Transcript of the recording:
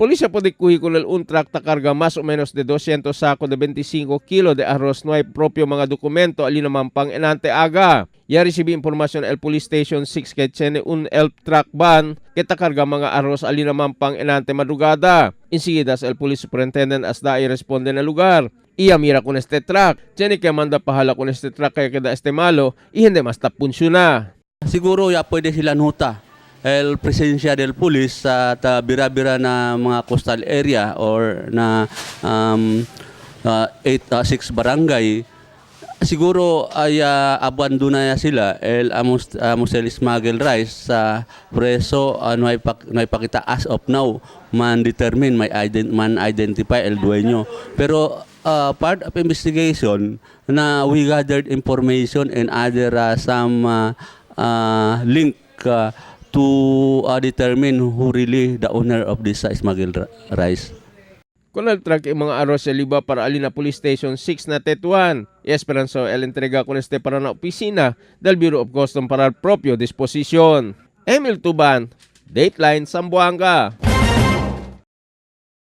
Policía puede cuhi con el un truck ta carga más o menos de 200 saco de 25 kilo de arroz no hay propio mga documento ali naman pang enante aga. Ya recibi información el Police Station 6 kay tiene un el truck van que ta carga mga arroz ali naman pang enante madrugada. Enseguida el Police Superintendent asda ay responde na lugar. Iya mira con este truck. Tiene que manda pahala con este truck kaya queda este malo y hindi mas tapunsyuna. Siguro ya pwede sila nota el presensya del police sa ta bira-bira na mga coastal area or na 8 6 barangay. Siguro ay abandona na sila el amos amos el smuggle rice sa preso, no ay no ay pakita as of now man determine may man identify el dueño, pero part of investigation na we gathered information and other some link to determine who really the owner of this smuggled rice. Con el truck yung mga arroz sa liba para ali na Police Station 6 na Tetuan. Y Esperanzo el entrega con este para na opisina del Bureau of Customs para el propio disposición. Emil Tuban, Dateline Zamboanga.